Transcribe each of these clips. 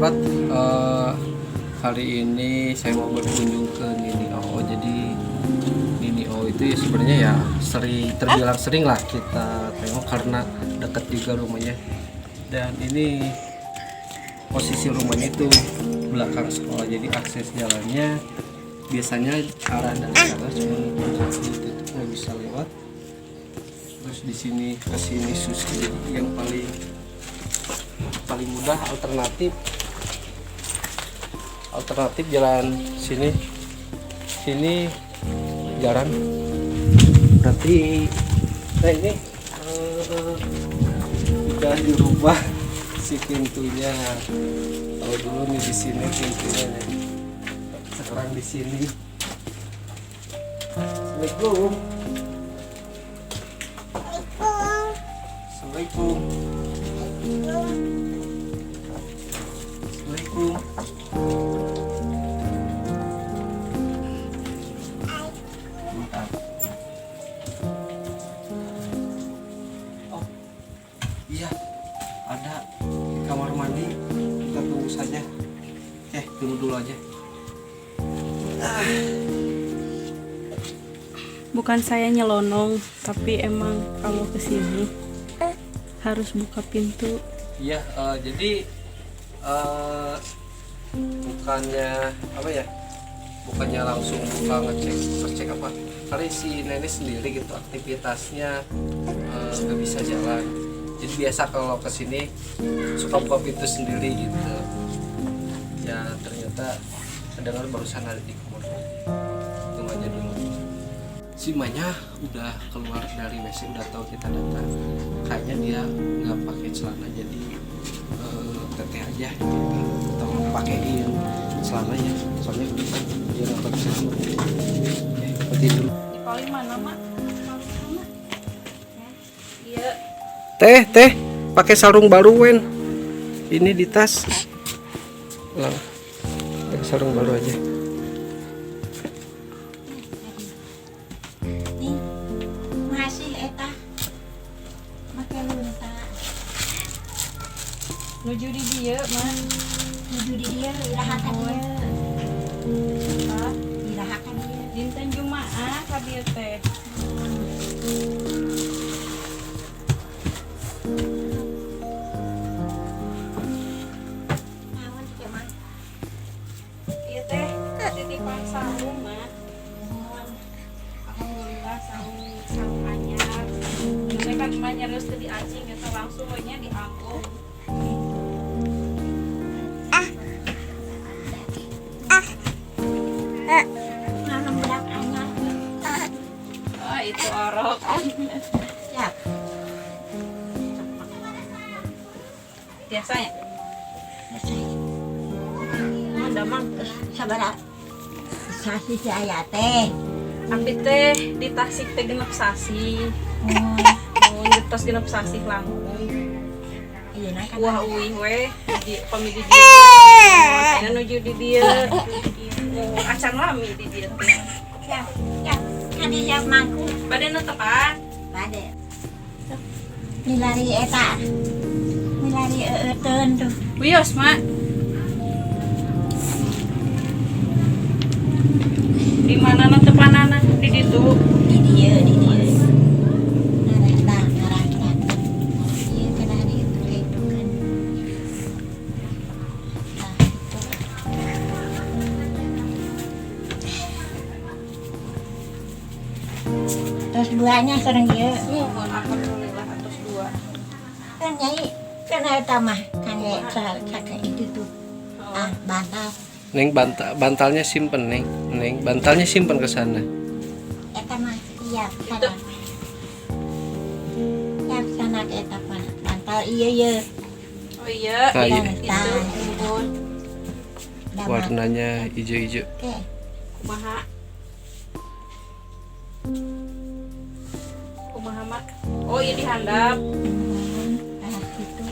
Sahabat, kali ini saya mau berkunjung ke Nini Oo. Jadi Nini Oo itu ya sebenarnya ya sering, terbilang sering lah kita tengok karena dekat juga rumahnya. Dan ini posisi rumahnya itu belakang sekolah, jadi akses jalannya biasanya arah dari sana, cuma ditutup nggak bisa lewat. Terus di sini ke sini susah, jadi yang paling paling mudah alternatif alternatif jalan sini, sini jarang. Berarti nah ini udah dirubah si pintunya. Kalau dulu nih di sini pintunya nih, sekarang di sini. Assalamualaikum. Assalamualaikum. Assalamualaikum. Bentar. Oh, iya, ada di kamar mandi. Kita tunggu saja. Tunggu dulu aja. Bukan saya nyelonong, tapi emang kalau kesini harus buka pintu. Iya, jadi bukannya apa ya? Bukannya langsung buka ngecek ngecek apa? Karena si nenek sendiri gitu aktivitasnya nggak bisa jalan. Jadi biasa kalau kesini suka buka pintu sendiri gitu. Ya ternyata kedengar barusan ada di kamar mandi. Tunggu aja dulu. Si Manya udah keluar dari WC, udah tahu kita datang. Kayaknya dia nggak pakai celana, jadi teteh aja gitu. Tolong pakein celananya, soalnya kan dia nggak pakai celana. Oke, berarti dulu. Di paling mana, Mak? Paling mana? Iya. Teh, teh, pakai sarung baru Wen. Ini di tas. Lang, pakai sarung baru aja. Nih, masih eta make lunta. Nuju di dieu, Mak. Nuju di dieu, iraha ka dieu? Apa? Iraha ka dieu? Dinten Jumaah ka dieu teh. Naon teh, Mah? Ieu teh titipan sarung, Mak. Naon? Alhamdulillah sarung sarung anyar. Ini kan mah nyarios teu diacing eta langsung we nya dianggo. Nganem budak anyar. Ah, itu orok. Siap. Biasa ya? Biasa. Ada mang. Sabaraha sasih si aya teh? Abi teh di Tasik teh 6 sasih. Oh, Mun tos 6 sasih langkung. Iya nah kan. Wah, uih we di pami di dieu. Ayeuna nuju di dieu. Oh, acan lami di dieu teh. Siap, siap. Kan dia mangku. Bade netepan. Bade. Milari eta. Milari eueuteun tuh. Wios, Mak. Di mana netepanana? Di ditu. Di dieu, di dieu. Ngaranta, ngaranta. Ieu kana dieu itu kan. Nah, itu. Terus duanya sareng ieu. Muhun, alhamdulillah atos dua. Kan nyai kan eta mah kan itu tuh. Oh. Ah, bantal. Neng, bantal bantalnya simpen, Neng. Neng, bantalnya simpen ke sana. Eta mah siap sana. Siap sana ke eta mah. Bantal iya iya. Oh iya, Ah, iya. itu muhun. Warnanya hijau-hijau. Oke. Kumaha? Kumaha, Mak? Oh, iya dihandap. Ah, gitu.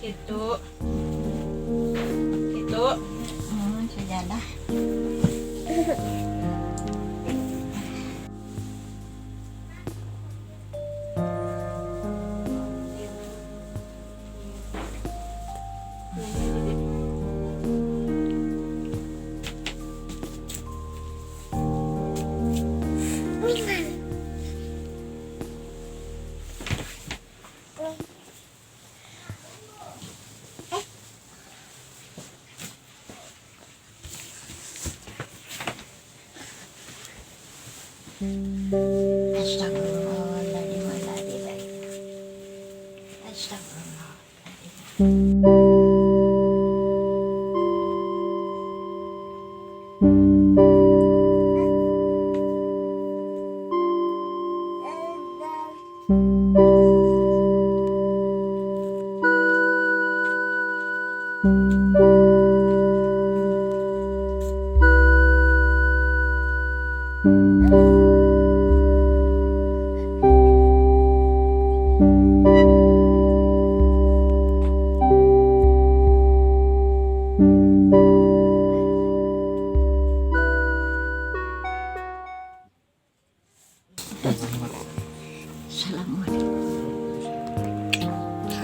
Gitu. Gitu. Oh, sajadah. Assalamualaikum.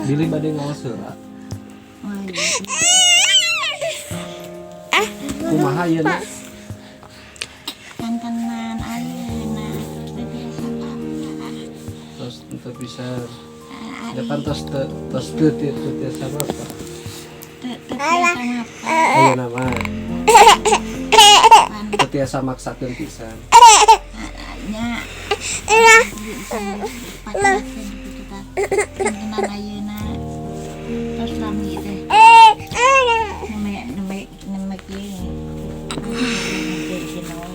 Bilih bade ngaos heula. Oh, iya. Kumaha ieu na? Kantenan ayeuna terus teu biasa apa. Terus teu bisa ya kan, tos teu, tos teu teu teu tiasa apa? Teu teu biasa ngapa. Ayeuna mah Pan teu tiasa maksakeun pisan. Nya dipaksakeun gitu tah. Kantenan ayeuna terus lami teh. Nembe nembe nembe kieu. Nembe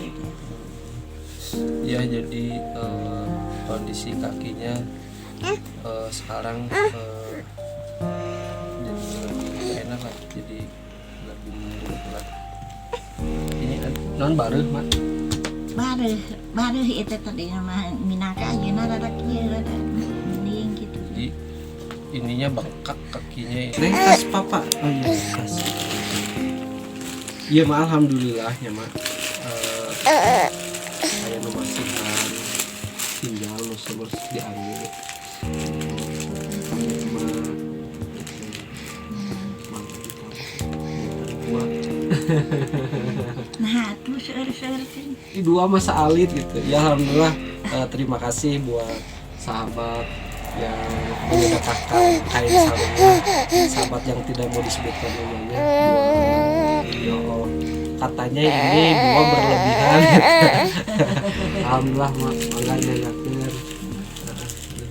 gitu. Ya, jadi kondisi kakinya sekarang jadi lebih nggak enak lah, jadi lebih memburuk lah. Ini non baru mak? Bareuh bareuh itu tadi mah minaka ayeuna rada kieu, rada mending gitu. Jadi ininya bengkak kakinya. Neng, tas papa. Oh iya, tas. Iya mah, alhamdulillah ya mak. Aya nu masihan tinggal nu terus diambil. Kami cuma gitu. Mangga dua. Nah, terus seueur-seueur teh. Ini dua masa alit gitu ya. Alhamdulillah, terima kasih buat sahabat yang menyedekahkan kain sarungnya, sahabat yang tidak mau disebutkan namanya. Dua, ya Allah, katanya ini dua berlebihan gitu. Alhamdulillah mak, mangga nyanyakeun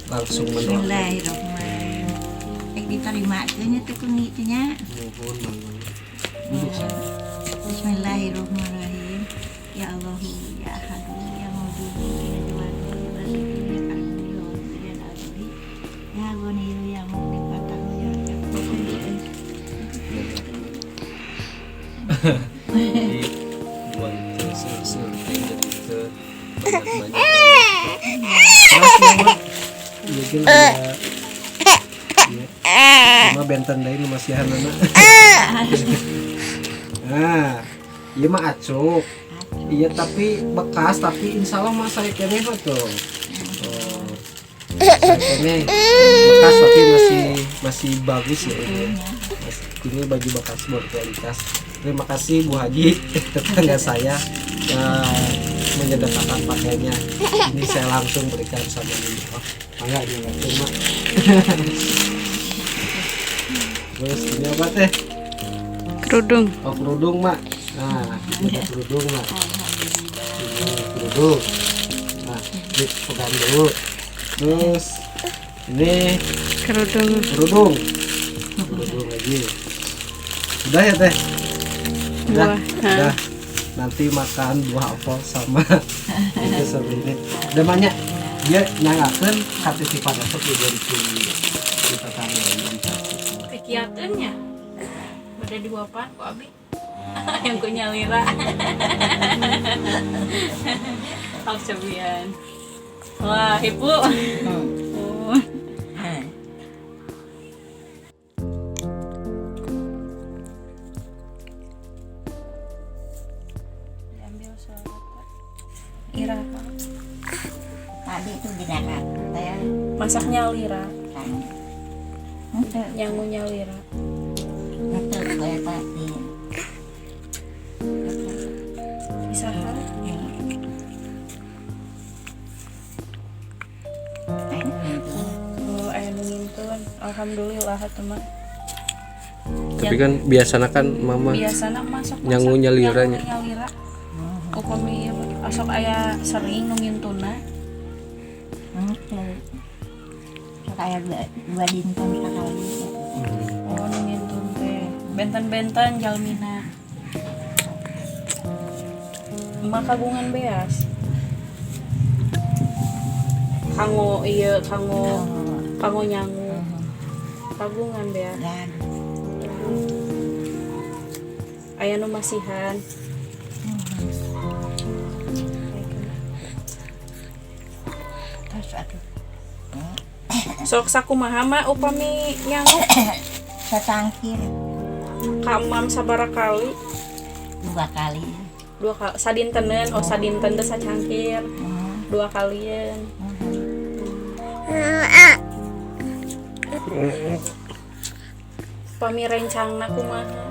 langsung mendoakan. Bismillahirrahmanirrahim. Eh, diterima nya teh ku teh nya. Nuhun, mangga duduk sana. Bismillahirrahmanirrahim. Ya Allahu ya Ahadu ya Mawjudu ya Jawadu ya Basitu ya Karimu ya Wahyu ya Azmi ya Ghaniyu ya Mughni Fatahu ya Alhamdulillah. Jadi dua itu seueur jadi ke banyak banyak terus ya mak. Mungkin ada ya cuma benten deui nu masihanana. Nah, ieu mah acuk. Iya, tapi bekas, tapi insya Allah mah saya keneh mah tuh. Oh, saya keneh bekas tapi masih masih bagus ya ini ya. Ini baju bekas berkualitas. Terima kasih Bu Haji, tetangga saya yang menyedekahkan pakaiannya. Ini saya langsung berikan sama ini. Oh, enggak enggak cuma. Terus ini apa teh? Kerudung. Oh, kerudung mak. Nah, ini ada kerudung mak. Ini kerudung. Nah, dipegang dulu. Terus ini Kerudung. Kerudung. Kerudung lagi. Udah ya teh? Udah. Buah. Udah. Nanti makan buah apel sama itu sama ini. Udah banyak. Dia nyangakeun katitipan itu di di tetangga di Kekiateun nya. Bade dihuapan ku abi. Yang ku nyalira. Pak cobian. Wah, ibu. Oh. Hmm. Diambil suara. Ira. Tadi itu dinakan teh Masaknya lira, kan. Henteu. Nyangu nyalira. Henteu gue tadi. Isaha? Oh, aya nu ngintun. Alhamdulillah atuh mah. Tapi kan biasanya kan mama Biasana masuk nyangu nyalira nya. Nyalira. Upami ieu osok aya sering nu ngintuna. Henteu. Kayak dua, dua dinten sekali. Oh, nu ngintun teh. Benten-benten jalmina. Emak kagungan beas. Kanggo iya, kanggo Oh, kanggo nyangu tabungan ya. Dan Aya nu masihan. Terus aduh. Sok sakumaha, Mak, upami nyangu? Secangkir. Ka emam sabaraha kali? Dua kali. Dua kali sadintenan? Oh, sadinten teh sacangkir. Dua kalian. Pami rencangna kumaha?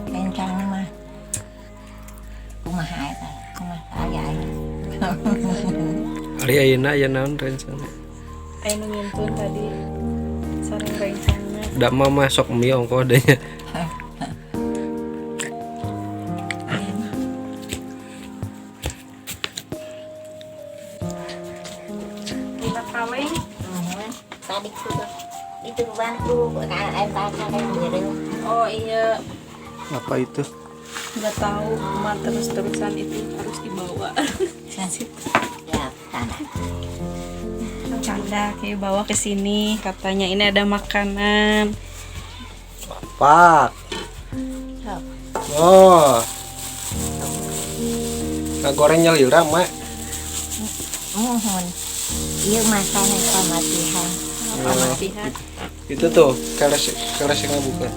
Rencang mah kumaha eta, kumaha aya aya. Ari ayeuna aya naon rencana? Aya nu ngintun tadi sareng rencangna. Da mama sok mie ongkoh deh nya. Dina kaleng. Nuhun. Tadi kudu dituruban ku kan kaleng biru. Oh iya. Apa itu? Nggak tahu, Ma, terus-terusan itu harus dibawa. Ya, tanah. Canda kayak bawa ke sini, katanya ini ada makanan. Pak. Sok. Oh. Ngagoreng nyalira, Mak. Muhun. Ieu masalah pamatihan. Pamatihan. Itu tuh, keles keresnya bukan.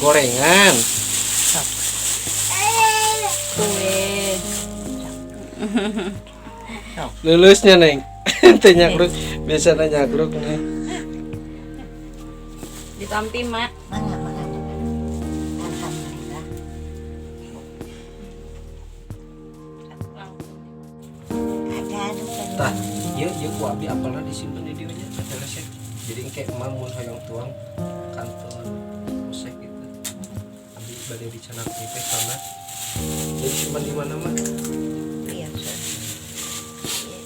Gorengan. Sok. Kue. Sok. Lulusnya, Neng. Ente nyakruk, biasanya nyakruk nih. Ditampi, Mak. Mangga, mangga. Alhamdulillah. Ada aduh kan. Tah, ieu ieu ku abi apelna disimpen di dieu nya, keresek. Jadi engke emak mun hoyong tuang kantun musek gitu. Abi bade dicandak teh karena jadi simpan di mana, Mak? Iya, sok. Iya.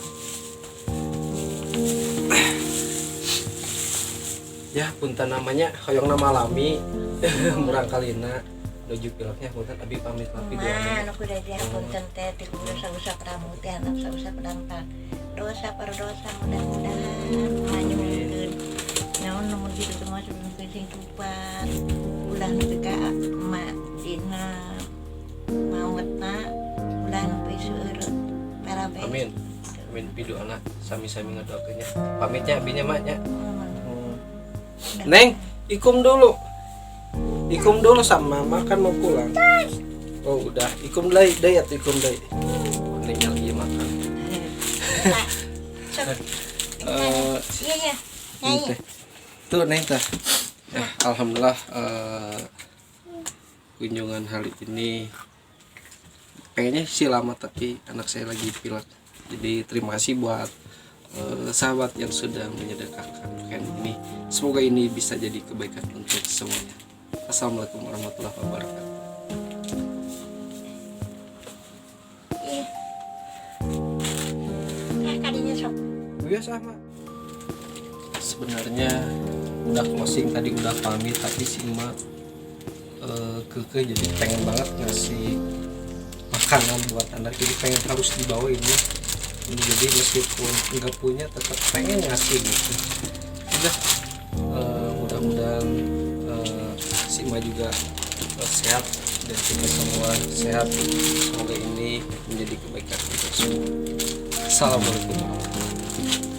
Ya, punten namanya hoyong nama lami murang kalina nuju pileknya, punten abi pamit tapi Ma, dua. Anu kuda dia punten teh ti kudu sausap rambut teh anak sausap dampal. Dosa per dosa mudah-mudahan manyungkeun. Naon nu kitu teh mah sebelum sing tupat. Ulah nepi ka emak dina mautna, ulah nepi seueur parabe. Amin, amin, piduana sami-sami ngadoakeun nya. Pamitnya abinya, Mak, nya. Neng, ikum dulu, ikum dulu sama mama, kan mau pulang. Oh, udah ikum deui deui atuh, ikum deui. Neng lagi makan. Sok. Eh, Iya ya. ini Nyai. teh. Tuh, Neng, teh. Ya, alhamdulillah, kunjungan hari ini pengennya sih lama, tapi anak saya lagi pilek. Jadi terima kasih buat sahabat yang sudah menyedekahkan pakaian ini. Semoga ini bisa jadi kebaikan untuk semuanya. Assalamualaikum warahmatullahi wabarakatuh. Iya. Ah, kadinya sok. Iya, sama. Sebenarnya udah closing tadi, udah pamit, tapi si emak kekeh, jadi pengen banget ngasih makanan buat anak, jadi pengen harus dibawa ini. Jadi meskipun nggak punya tetap pengen ngasih gitu. Udah, mudah-mudahan si emak juga sehat dan kita semua sehat. Semoga ini menjadi kebaikan untuk semua. Assalamualaikum warahmatullahi wabarakatuh.